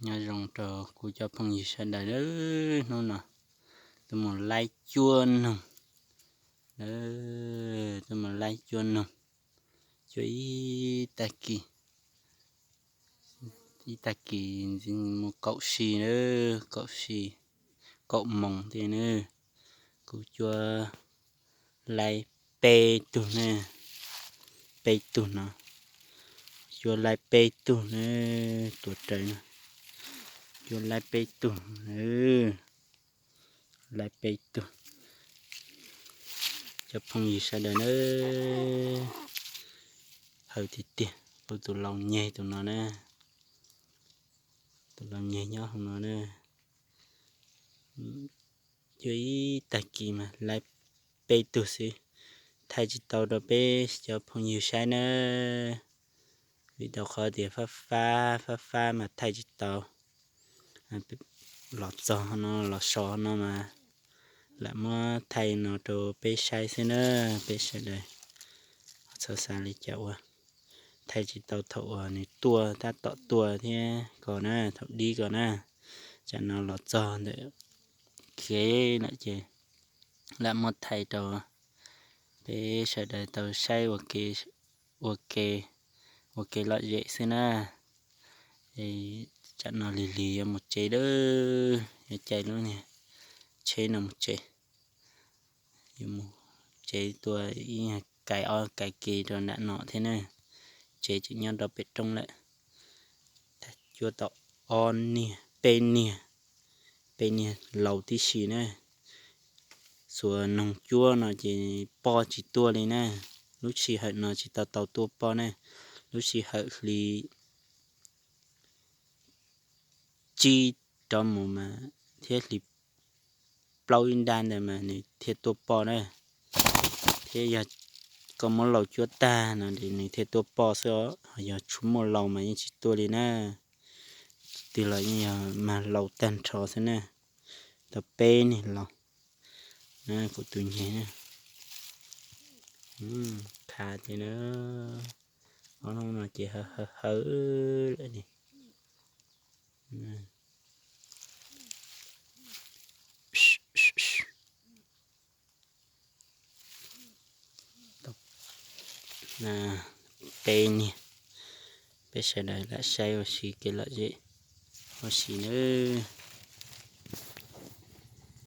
Nyob zoo rau kuv cov phooj ywg sawv daws, hnub no tuaj mus laib cuab noog, tuaj mus laib cuab noog, cuab ib tag kis, ib tag kis mus kaum si, kaum si, kaum moos thiab na. Kuv cuab laib peb tug na, peb tug no, cuab laib peb tug na, tuav rawv no, cuab laib peb tug, laib peb tug. Cov phooj ywg sawv daws na, hawv tiag tiag, kuv tus laus nyeg tus no na, tus laus nyeg nyob hauv no na. Cuab ib tag kis mas laib peb tug xwb, thaij tsis tau rau peb cov phooj ywg saib na, vim rau qhov tias fab fab fab fab mas thaij tsis tau. Los txog no, los so no mas lam muab thaij no rau peb saib xwb na, peb sawv daws txhob xav li cas ua, thaij tsis tau thaum uas nws tuaj tab tom tuaj thiab ko na, thaum dib ko na, tsam no los txog ntawm kev lawm ces lam muab thaij rau peb sawv daws tau saib ua ke, ua ke lom zem xwb na. Tsam no lig lig yuav mus tsev lawm, yuav caij lub niag tsheb no mus tsev. Yuav mus tsev tuaj ib kais ob kais kev rau nram no thiab na, tsev tseem nyob rau pem roob lawm. Cuab tau ob niag, peb niag, peb niag laus tib si na. Xuas noog cuab no ces poj tsis tuaj li na, lub sij hawm no tsis tau tau tuaj poj na, lub sij hawm hli tsib rov mus mas thiab hli plaub ib nrab ntawd mas nws thiaj tuaj poj na. Thiab yog koj muab laus cuab tag no nws thiaj tuaj poj xwb os, ho yog tsis muaj laus mas yeej tsis tuaj li na. Twg los yeej yog mag laus tag nrho xwb na. Tau peb niag laus na, kuv tus nyeg na, khav ces na, ob hnub no ces hawv hawv lawm ni. Peb niag, peb sawv daws lam saib ua si kev lom zem ua si nawb.